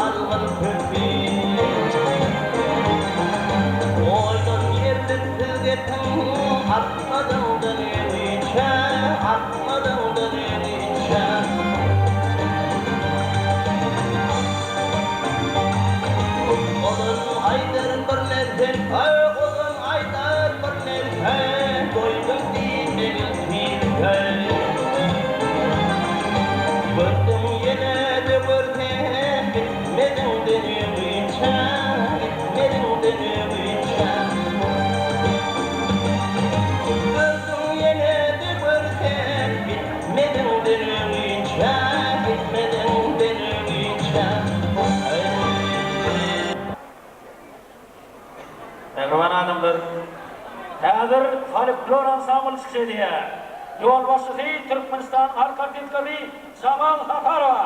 algyn sözi. Oýdan ýerliksiz gepiň atmadyňdan öňinçä, atmadyňdan öňinçä. Ozan aýdar bir nerse, ozan aýdar bir nerse, Doýdum diýmegil tizde. Gördüm ýene-de görsem, gitmediňden öňinçä, gitmediňden öňinçä. Gördüm ýene-de görsem, gitmediňden öňinçä, gitmediňden öňinçä. Mähriban adamlar, häzir folklor ansambly çykyş edýär. Ýolbaşçysy Türkmenistanyň halk artistkasy Jamal Saparowa.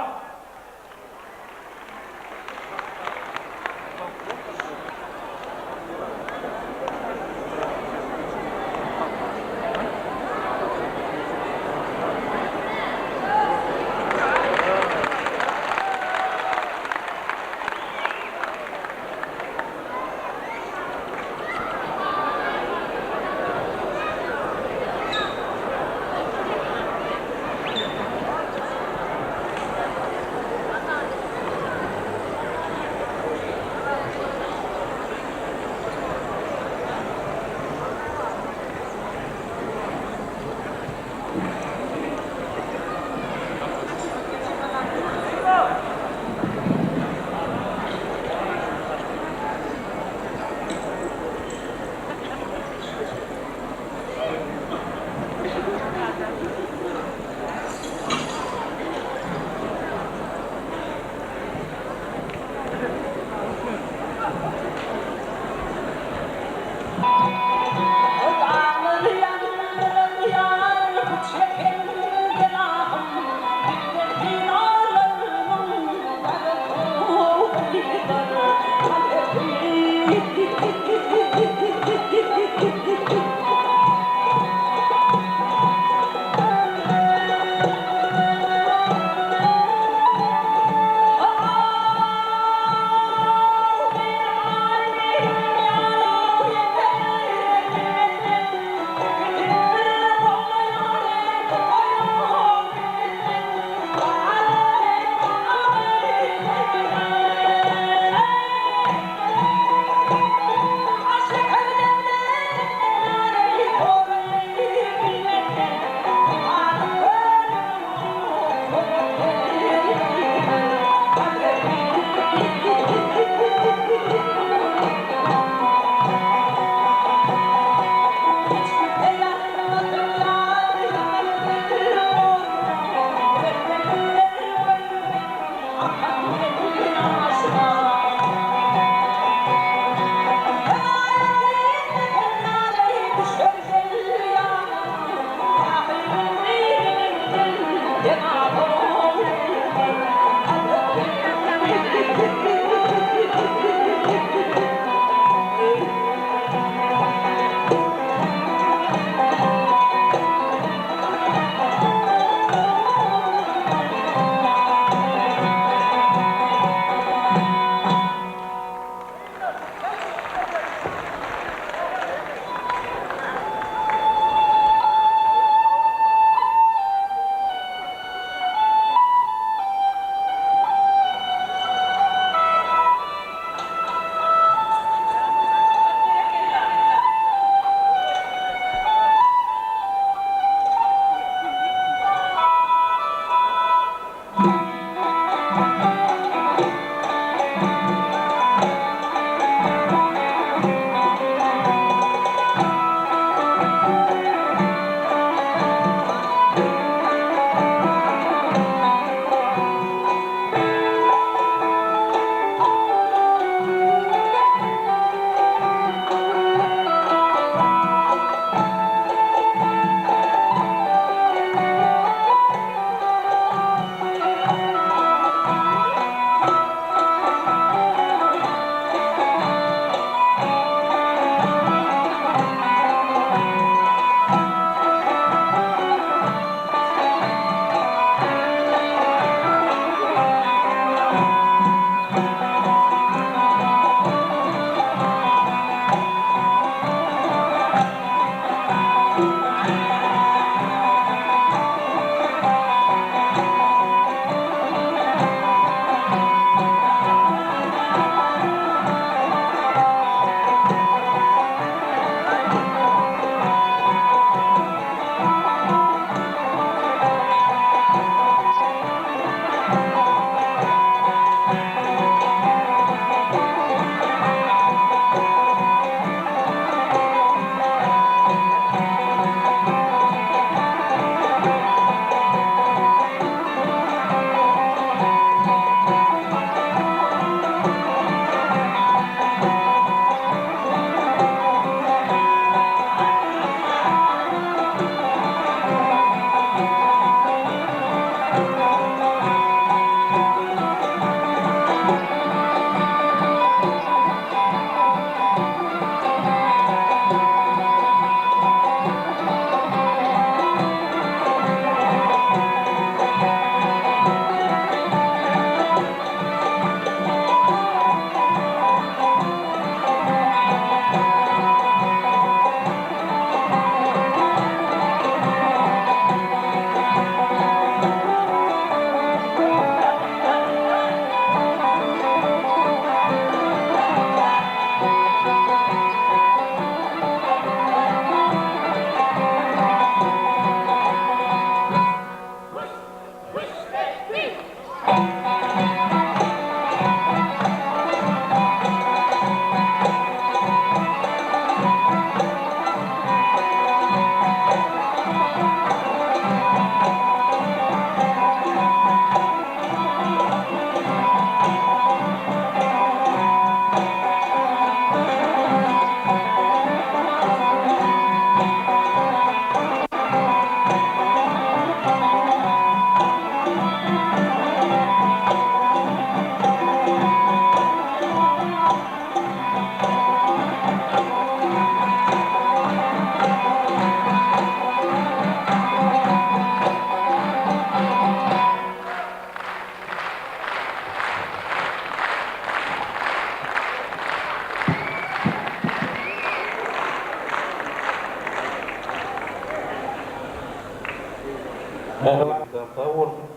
Mähriban sag bolsun.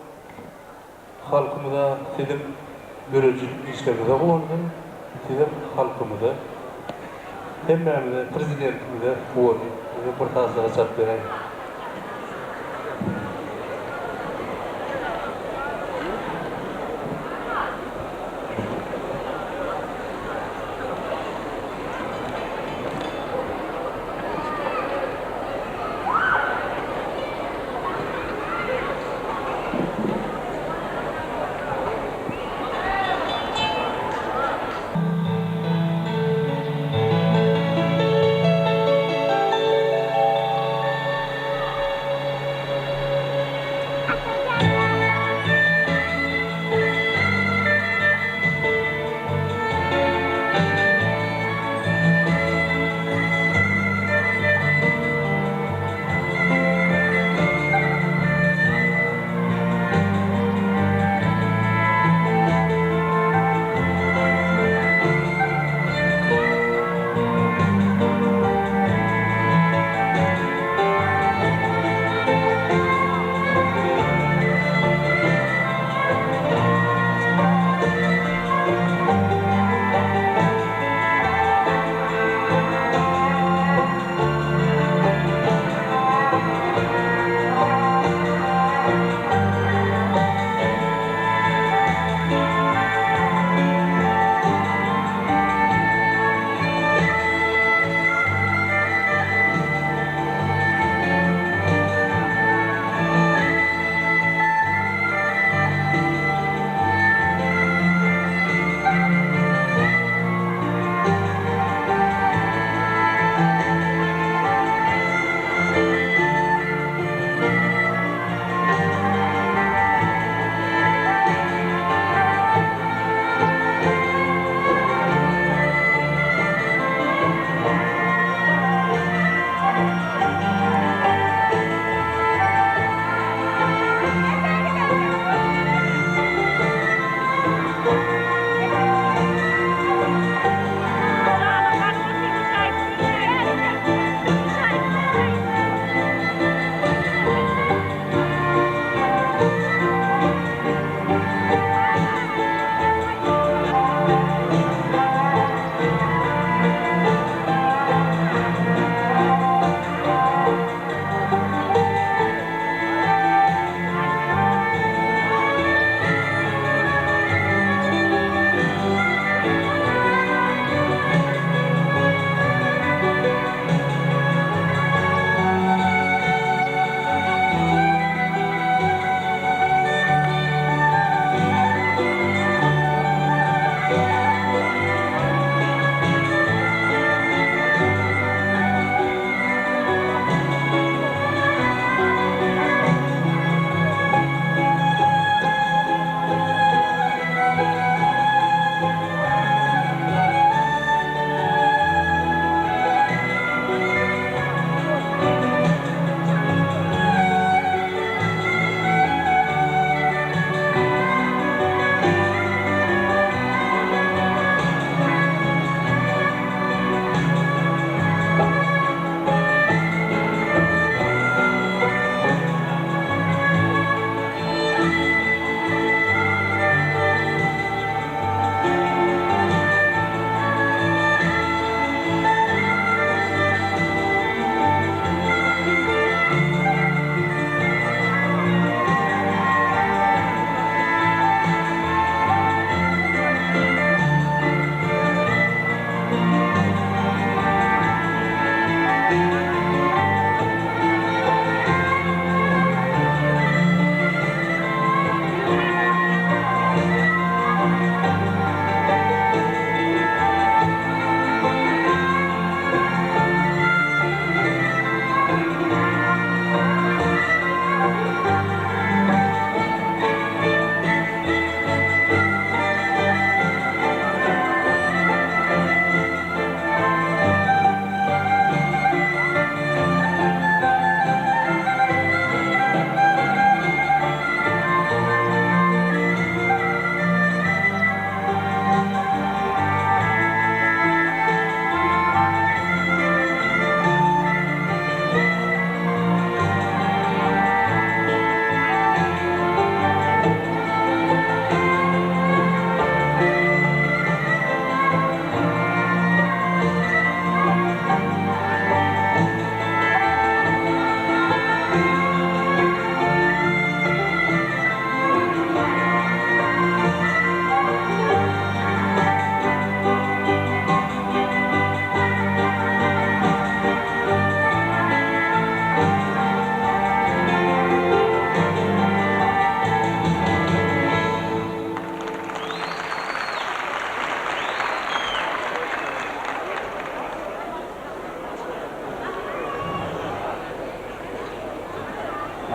Halkymyza siziň döredijilik işleriňize guwansyn, sizem halkymyza, hemmämize Prezidentimize guwanyp bize bir sazjyga çalyp beräýiň.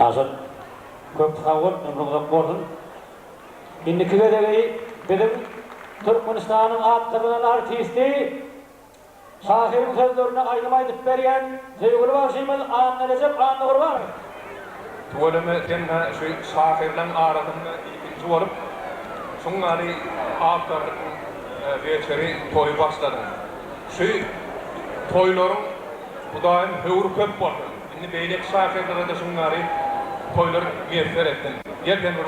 Aşyr, köp sag bol, ömrüň uzak bolsun. Indiki gezegi biziň Türkmenistanyň at gazanan artisti, şahyryň sözlerine aýdym aýdyp berýän söýgüli bagşymyz Annarejep Annagurbanow. Tüweleme sen-hä şu şahyrlaň arasynda ilkinji bolup şuň ýaly awtorlyk weçeri toýy başladyň. Şu toýlaryň Hudaýym höwri köp bolsun. Indi beýleki şahyrlara-da şuň ýaly toýlar miýesser etsin. Gel sen bir.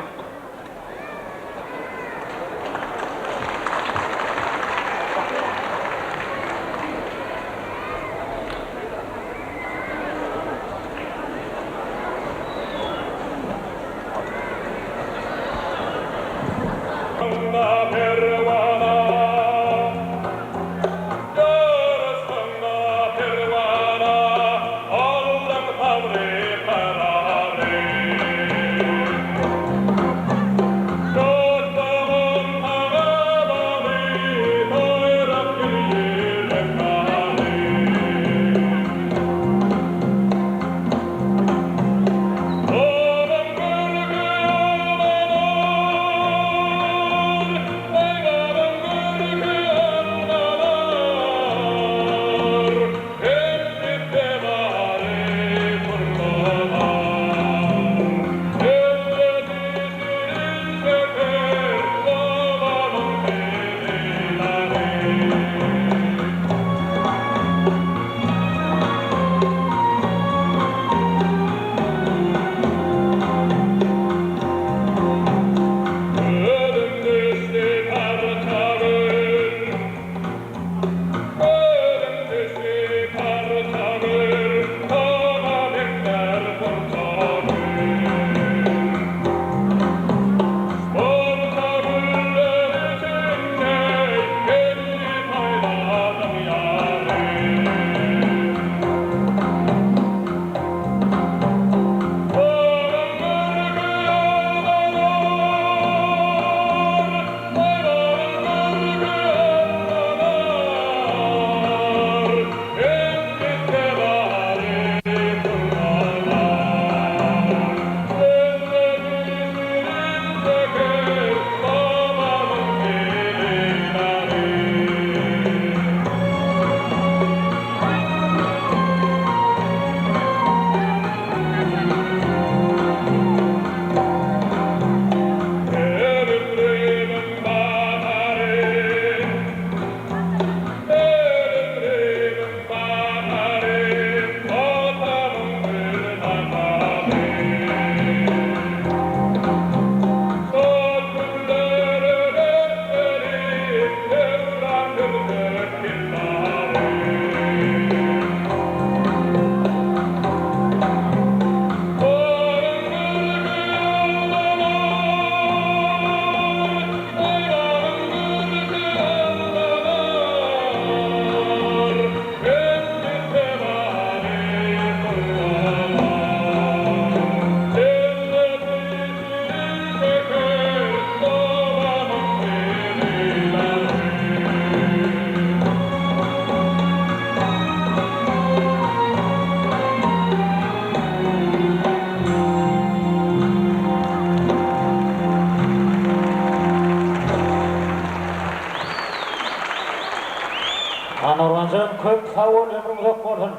Annagurbanjan köp sag bol ömrüň uzak bolsun.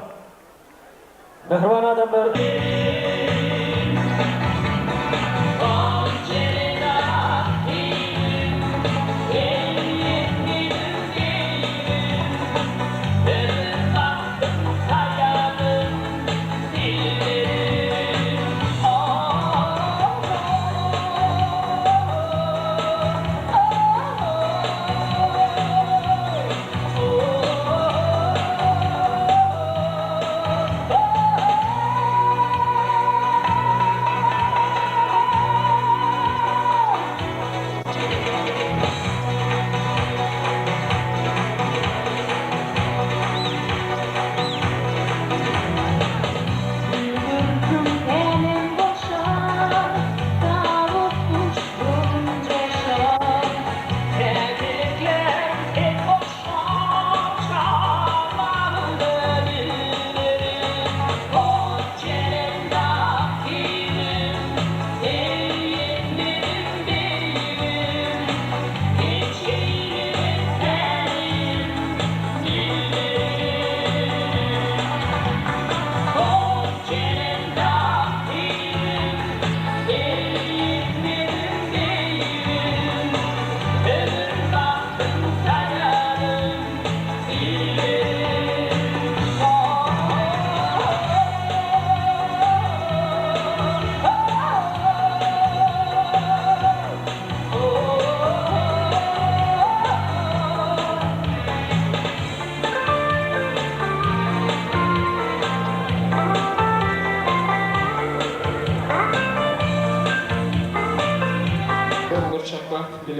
Mähriban adamlar.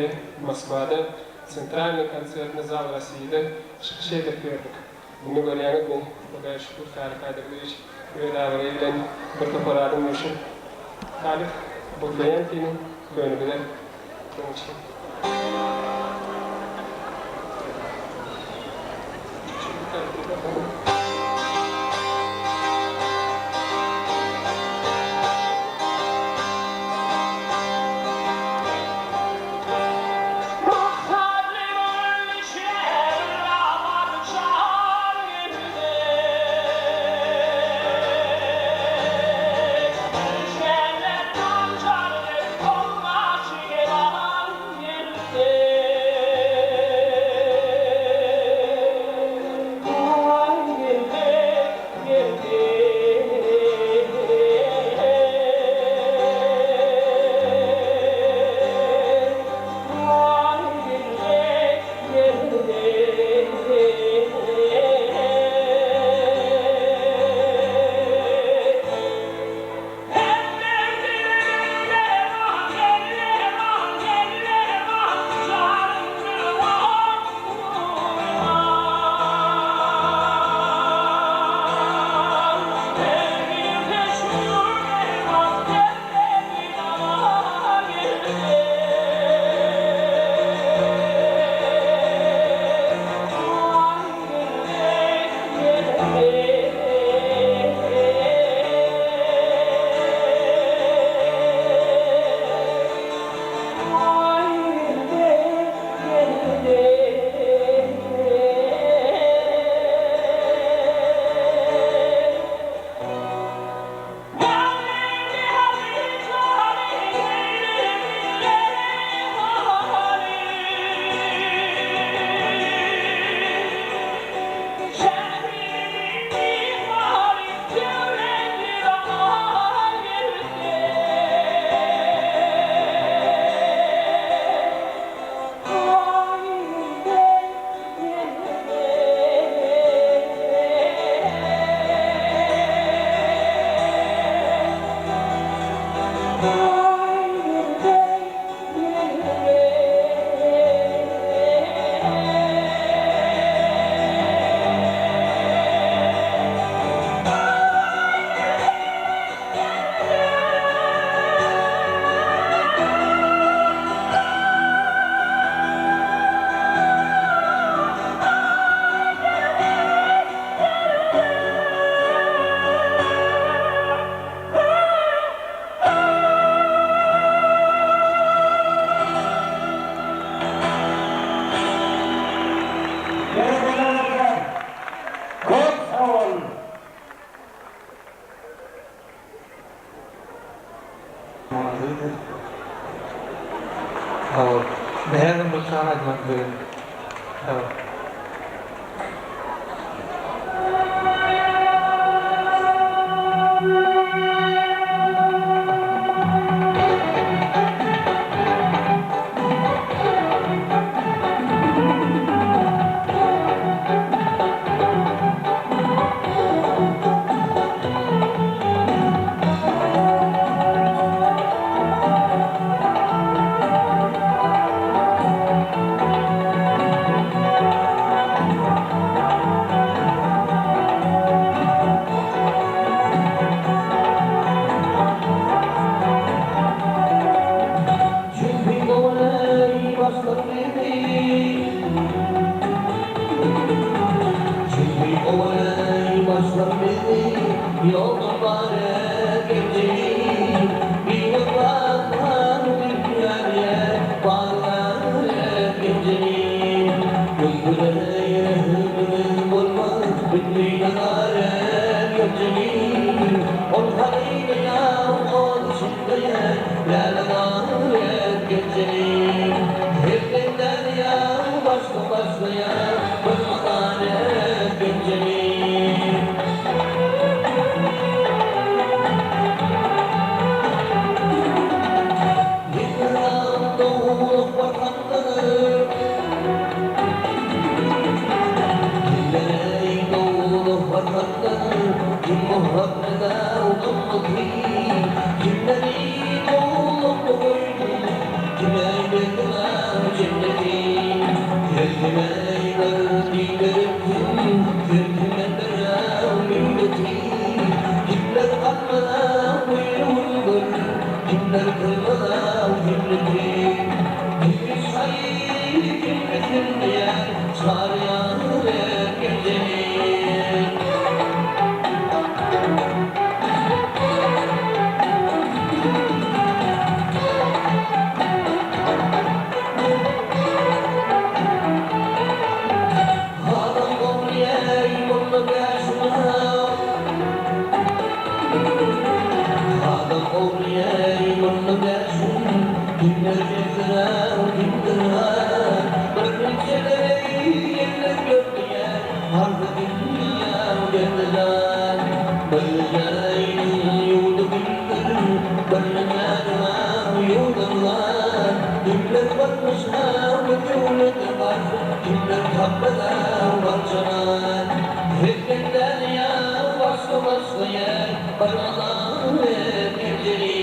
Russiýada, Moskwada, Sentralnyý konsertnyý zal Rossiýada çykyş edip berdik. Indi görýäňizmi, Hudaýa şükür, Salyh Aýdogdyýewiç öz abraýy bilen bir topar adam görşüp, Salyh, gutlaýan seni, köne biler. Şonuň üçin. Köp sag bol! Sag bol. Nädip bir çaga aýtmak bilen. Sag bol. Çünki gowy başlar meni. Çünki gowy başlar meni. Ýoldan baryp geljegim. Biwepa dünýäde baryp geljegim. Güldüre hümmüm bolmaz bütin garyp geljegim. Ol halyna ýa ol içinde läle garyp geljegim. Hemden ýa başga başga ýa bir garyp geljegim. Ogly-eý, munda bäş gün Kimler gezdiräw, kimler ha, Bir bilseler-eý, eller görmeýär, Harsy dünýäň derdi-jan. Bir jaýyň ýurdy kimdir, Bir jaýyň ýurdy bar. Kimler batmyş-ha bu döwlete bar, Kimler tapmaz-a barçanan. Hezretler ýa başga-başga ýer, Bir alamet erjeli.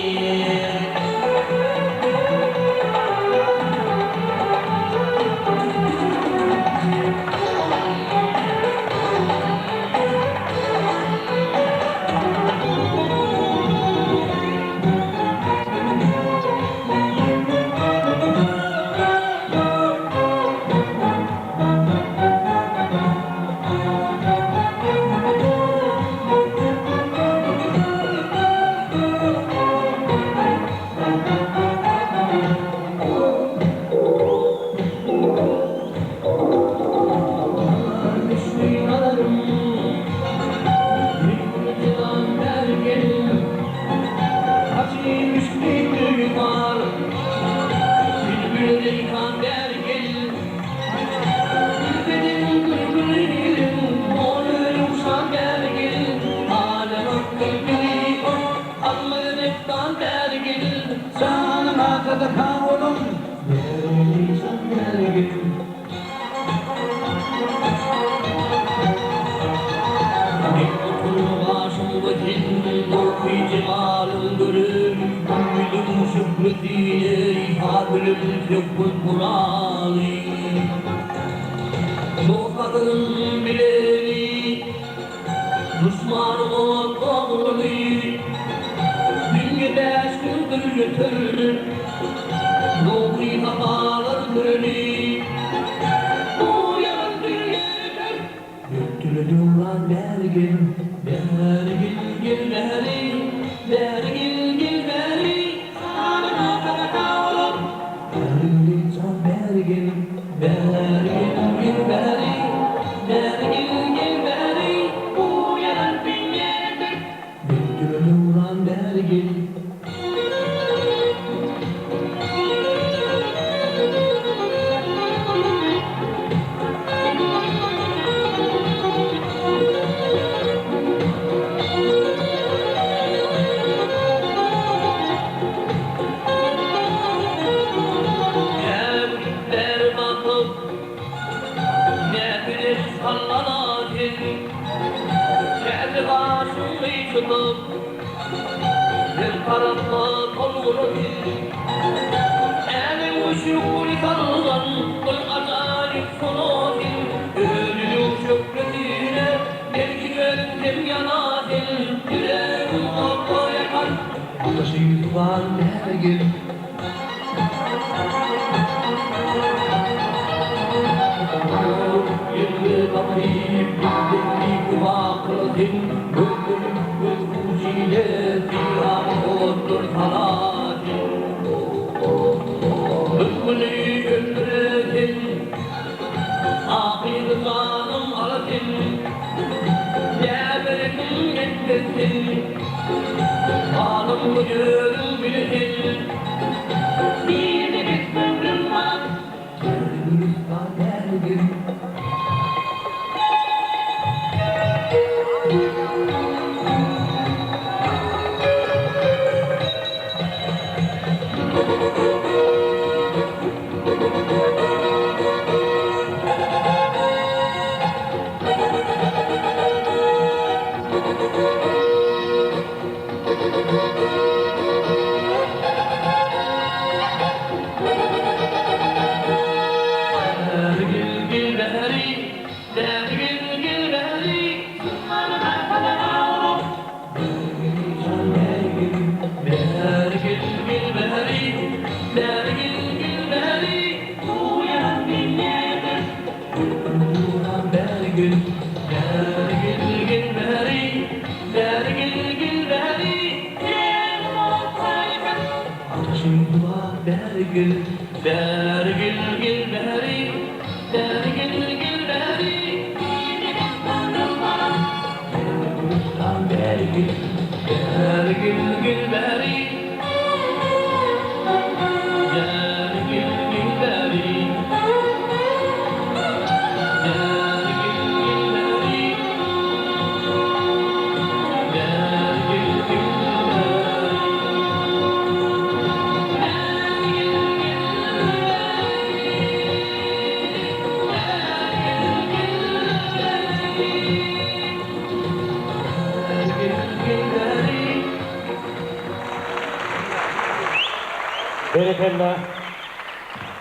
Berekella.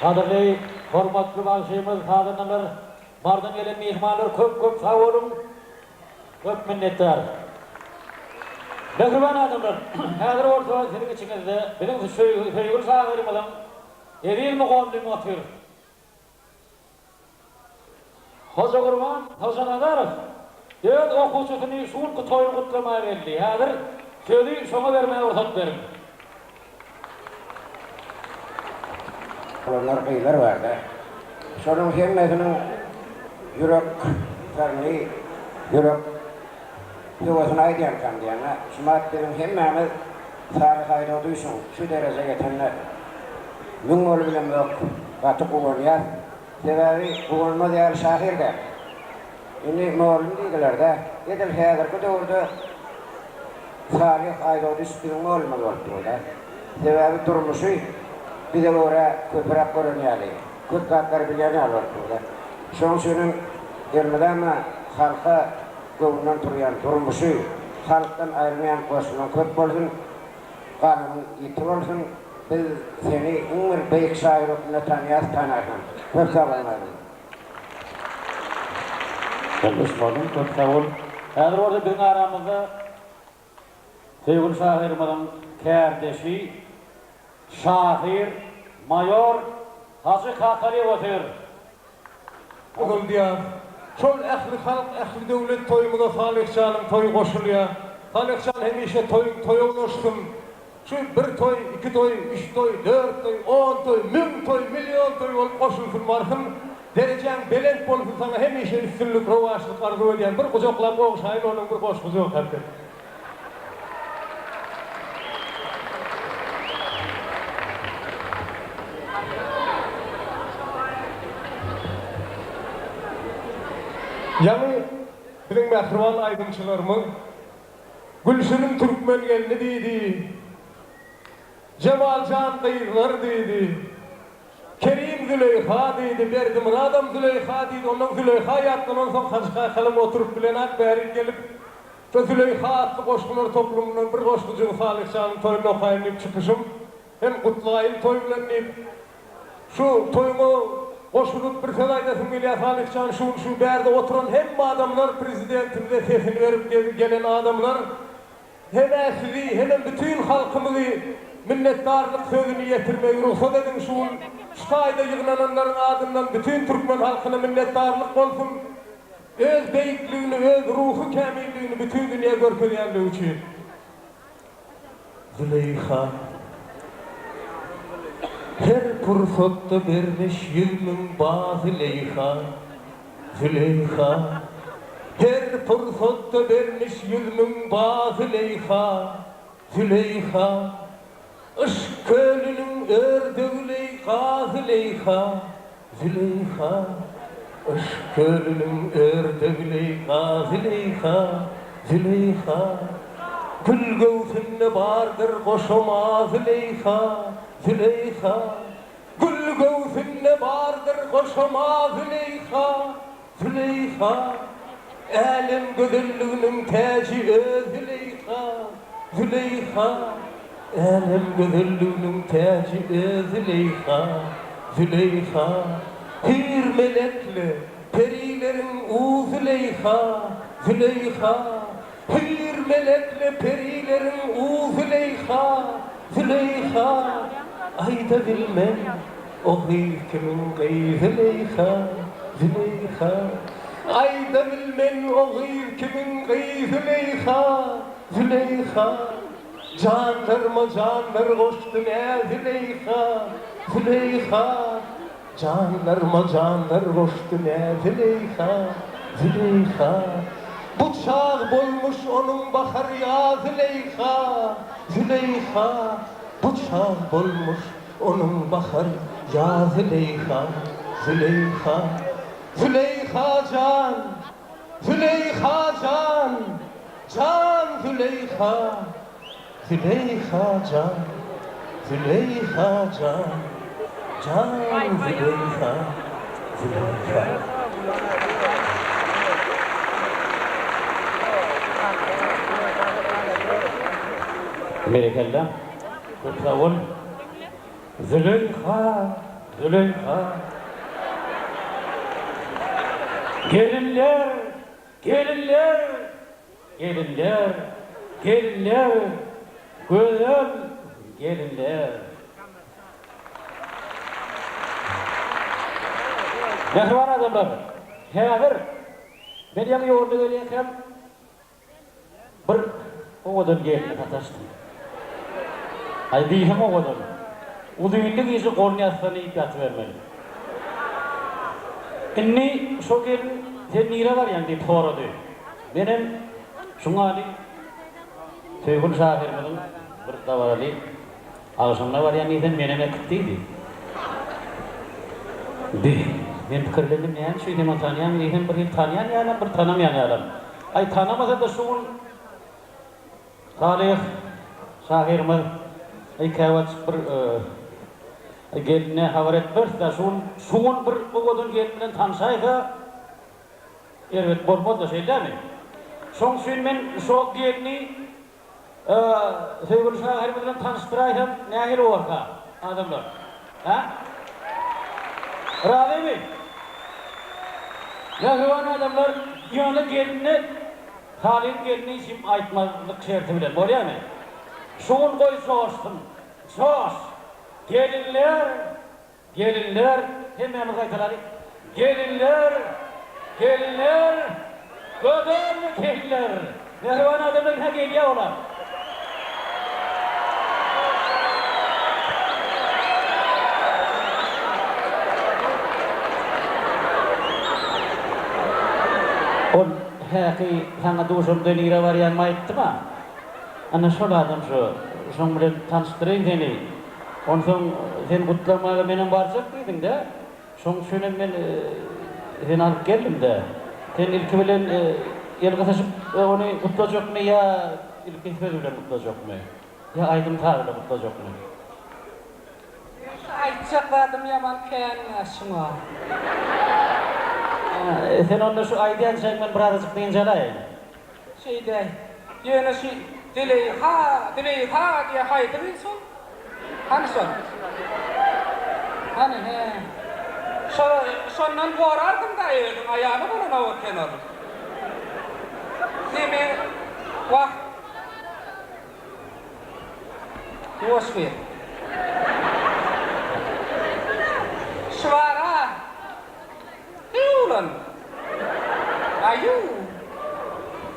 Gadyrly, hormatly bagşymyz, sazandalar, Marydan gelen myhmanlar köp köp sag boluň. Köp minnetdar. Mähriban adamlar, häzir bolsa siziň içiňizde biziň söýgüli şahyrymyzyň eziz mugallymy otyr. Hojagurban Hojanazarow öz okuwçysyny şu günki toýuny gutlamaga geldi. Häzir sözi şoňa bermäge rugsat beriň. Oglanlar, gyzlar barda. Şolaryň hemmesiniň ýürek syryny, ýürek höwesini aýdýarkam diýende, şumat biziň hemmämiz Salyh Aýdogdyşyň şu derejä ýetenine müň bolubilemzok, gaty guwanýas. Sebäbi guwanmaz ýaly şahyr däl. Indi mugallym diýdiler-dä. Edil häzirki döwürde Salyh Aýdogdyş biziň mugallymyz bolup dur-da. Sebäbi durmuşy bize görä köpüräk gören ýaly, köp zatlary bilýän ýaly bolup dur-da. Şonuň üçinem elmydama halka göwnünden turýan, durmuşy halkdan aýyrmaýan goşgulaň köp bolsun. Galamyň ýiti bolsun biz seni iň bir beýik şaýyr hökmünde tanýas tanarsyň. Köp sag bol Nazym. Ýoldaş mugallym köp sag bol. Häzir bolsa biziň aramyzda söýgüli şahyrymyzyň kärdeşi, şahyr, maýor Hajy Kakalyýew otyr. Uzaldýar. Şol ähli halk, ähli döwlet toýumyza Salyh janyň toýy goşulýar. Salyh jan hemişe toýuň toýa ulaşsyn. Şu bir toý, iki toý, üç toý, dört toý, on toý, müň toý, million toý bolup goşulsyn barsyn. Derejäň belent bolsun saňa hemişe üstünlik, rowaçlyk arzuw edýän. Bir gujaklap ogşaýyn onuň bir goşgujy okap ber. Ýaňy biziň mähriban aýdymçylarymyz Gülşirin türkmen gelni diýdi, Jemaljan gyzlar diýdi, Kerim Züleýha diýdi, Berdimyradam Züleýha diýdi, ondan Züleýha ýatlanansoň Hajy kakalam oturyp bilenak bärik gelip, Şo Züleýha atly goşgular toplumyndan bir goşgujygy Salyh janyň toýunda okaýyn diýip çykyşym. Hem gutlaýyn toý bilen diýip. Şu toýuňa goşulyp bir söz aýdasym gelýär Salyh jan şu gün şu bärde oturan hemme adamlar prezidentimize sesini berip gelen adamlar hem-ä sizi hemem bütin halkymyzy minnetdarlyk sözüni ýetirmegi rugsat ediň şu gün şu taýda ýygnananlaryň adyndan bütin türkmen halkyna minnetdarlyk bolsun. Öz beýikligini, öz ruhy kämilligini bütin dünýä görkezýänligi üçin. Züleýha Her pursatda bermiş 100.000 ba Züleýha, Züleýha Her pursatda bermiş 100.000 ba Züleýha, Züleýha Yşk kölüniň ördegli ga Züleýha, Züleýha, Yşk kölüniň ördegli ga Züleýha, Züleýha, Gül göwsünde bardyr goşa Züleýha, Züleýha, Gül göwsünde bardyr goşa Züleýha, Züleýha, Älem gözelliginiň täji ö Züleýha, Züleýha, Älem gözelliginiň täji ö Züleýha, Züleýha, Hüýr melekle perileriň u Züleýha, Züleýha, Hüýr melekle perileriň u Züleýha, Züleýha, Aýda bilmen O gyz kimiň gyzy Züleýha, Züleýha? Aýda bilmen o gyz kimiň gyzy Züleýha, Züleýha? Janlaryma janlar goşdy nä Züleýha, Züleýha? Janlaryma janlar goşdy nä Züleýha, Züleýha? Bu çag bolmuş onuň bahar ýazy Züleýha, Züleýha? Bu çag bolmuş Onuň bahar ýaz Züleýha, Züleýha, Züleýha jan, Züleýha jan, jan Züleýha, Züleýha jan, Züleýha jan, jan Züleýha, Züleýha. Berekella. Köp sag bol. Züleýha, Züleýha. Gelinler, gelinler, gelinler, gelinler, gözel gelinler. Mähriban adamlar, häzir men ýaňy ýolda gelýärkäm Bir owadan gelne sataşdym. Aý, diýseň owadan. Uzynly gije goluny ýassygyna iýip ýatybermeli. Indi şo gelin sen nirä barýaň diýip sorady. Menem şuňňaly söýgüli şahyrymyzyň bir dabaraly Agşamyna barýan diýsem, menem äkit diýdi. Be, men pikirlendim, näme üçin sen ony tanýaň diýsem, bir hili tanýan ýalam, bir tanamaýan ýalam. Aý, tanamasa-da şu gün Salyh şahyrymyz, aý, käwagt bir geline habar etmeris-dä, şu gün, şu gün bir owadan gelin bilen tanşaýsa, erbet bolmaz-da, şeýdämi? Şoň üçin men şo gelni Söýgüli şahyrymyz bilen tanyşdyraýsam nähili borka, adamlar? Hä? Razymy? Mähriban adamlar, ýöne geline Salyň gelni hiç kim aýtmazlyk şerti bilen, bolýamy? Şu gün goý joşsun, joş! Gelinler! Gelinler, hemmämiz gaýtalalyň. Gelinler, gelinler, gözel gelinler. Mähriban adamlar ynha gelýär olar. Ol häki saňa duşamda nirä barýanymy aýtdym-a. Ana şol adam şo. Şoň bilen tanyşdyraýyn seni. Onsoň seni gutlamaga menem barjak diýdiň-dä. Şoň üçinem men seni alyp geldim-dä. Sen ilki bilen el gysyşyp ony gutlajakmy ýa ilki söz bilen gutlajakmy? Ýa aýdym-saz bilen gutlajakmy? Şu aýtjak zadym ýaman kän-ä şuňa. Sen onda şu aýdýançaň men birazajyk dynç alaýyn. Şeýdäý. Ýöne şu Züleýha, Züleýha diýýä haýsy gyz şol? Hany şol? Hany, hä. Şo, şondan gorarsyň-da özüň, aýaly bolanok eken ol. Neme, wah. Ýuwaş gyz. Şu bar-a. Heý oglan! Aýuw!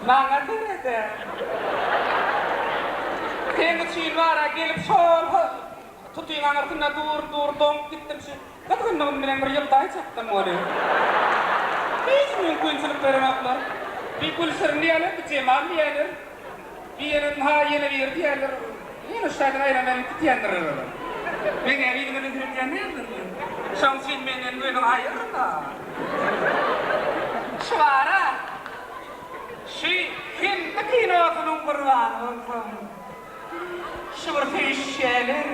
Maňa sered-ä! Seň üçin bar-a gelip şol tutyň aňyrsynda dur, dur, doňup gitdim şu gyzgynlygym bilen bir ýyldaýjakdym weli. Hiç mümkinçilik berenoklar. Bir Gülşirin diýýärler, bir Jemal diýýärler. Bir ýene ynha ýene biri diýýärler. Ýene şu taýdan aýlanmaýyn gidýändirler olar. Meň ägiligime seredýän däldirler. Şoň üçin menden gözüňi aýyrma. Şu ara şu hindi kinosynyň gurbany bolsam. Şu bir söýüşýäler.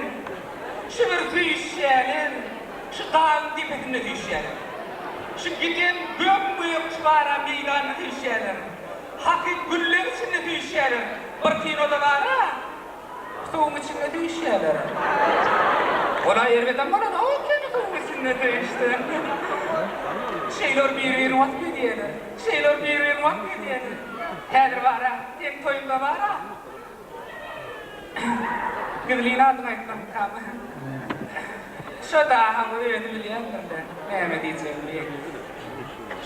Şu bir söýüşýäler. Şu dagyň depesinde söýüşýäler. Şu giden göm-gök şu ara meýdanda söýüşýäler. Hakyt gülleň içinde süýşýäler. Bir kinoda bar-a, suwuň içinde süýşýäler. Ol-a erbedem bolanok ekeni suwuň içinde süýşse. Şeýle bir bir-birini wasp edýäler. Şeýle bir bir-birini wasp edýäler. Häzir bar-a, seň toýuňda bar-a. Gizlin adyňy aýtsamkam. Şo dahaň özi bilýändir-dä, näme diýjegimi.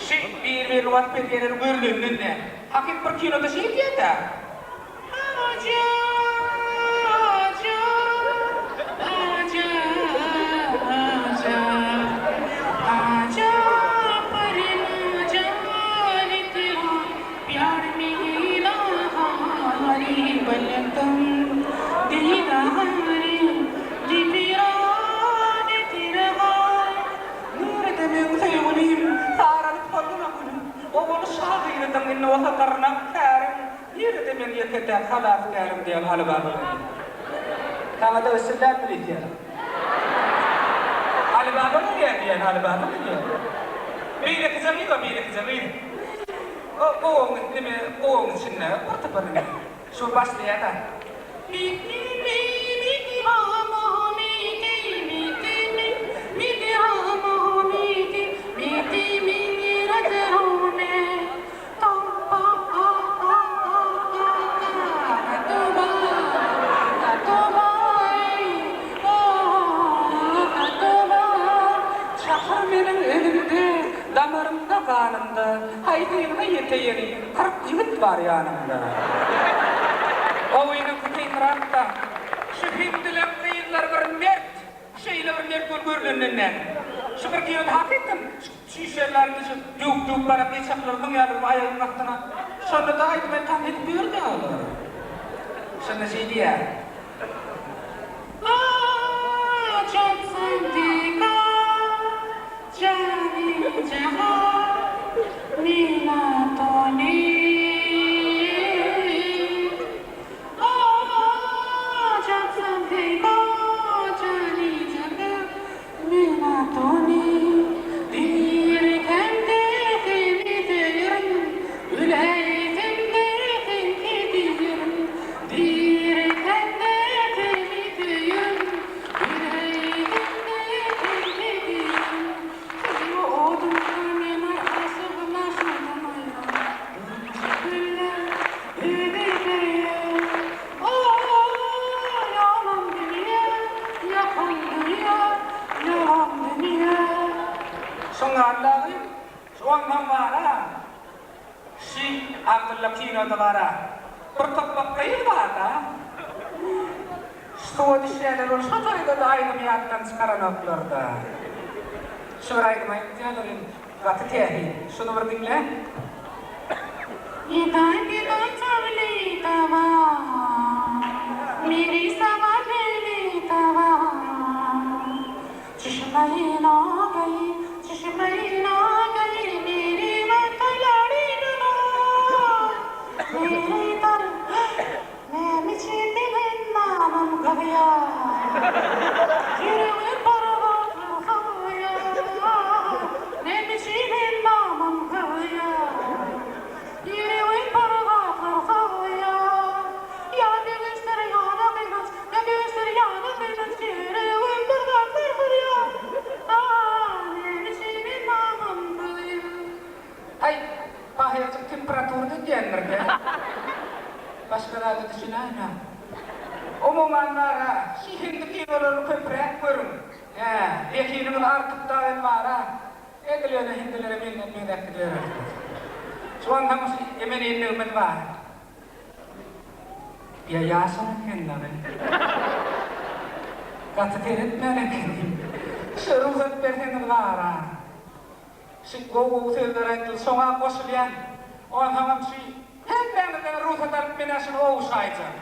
Şi bir-birini wasp edýänleri görlenden däl. Hakyt bir kinoda şeý diýýär-dä. Aja, aja, aja, aja, aja parma jani tera Pýar mera hari balkam didary dibirany tirhay Nirede meň söýgülim saralyp solgun-a gülüm Ogul şahyrydyň indi bolsa gyrnak kärim Nirede meň ýeke-täk halasgärim diýen Aly baba geldi. Saňa-da ösüldäp bilýär. Aly baba gelýär diýen Aly baba gelýär. Beýlekije gyz o beýlekije gyz. O gowagyň neme gowagyň içinde bir topar neme şu başlaýada. Hakyňda ýeteýeli 40 ýigit bar ýanymda. Owynyňky kynrak-da. Şu hindileň gyzlary bir mert. Şeýle bir mert bolup görlenden däl. Şu bir kino hakykatdan şu çüýşelerde şu döwüp-döwüp baran gyýçaklary zyňýarlar bu aýagynyň astyna. Şonda-da aýdyma tans edip ýördi olar. Şonda şeý diýýär. Şoň Allagy şu ondan bara şi Abdylla kinoda bara bir topbak gyz barda şu suwa düşýärler ol şo taýdada aýdymy ýatdan çykaranoklarda şu bir aýdym aýtýarlar indi gaty täsin şuny bir diňle. Aý, pahyljyk temperatura diýendir-dä. Başga zada düşünäýmäň. Umuman bar-a, şi hindi kinolaryny köpräk görüň. Hä, zehiniňiz artyp dagyn bar-a, edil ýöne hindilere menden meňzäp gidiberersiňiz. Şonsoň şi emeninligimiz bar. Ýa ýaşam eken dagy. Gaty seretmän ekenim. Şi rugsat berseňiz bar-a. Şi gowy-gowy sözler aýtdyl, şoňa goşulýan. Onsoňam şi hemmäňizden rugsat alyp men-ä şuny ogşaýjak.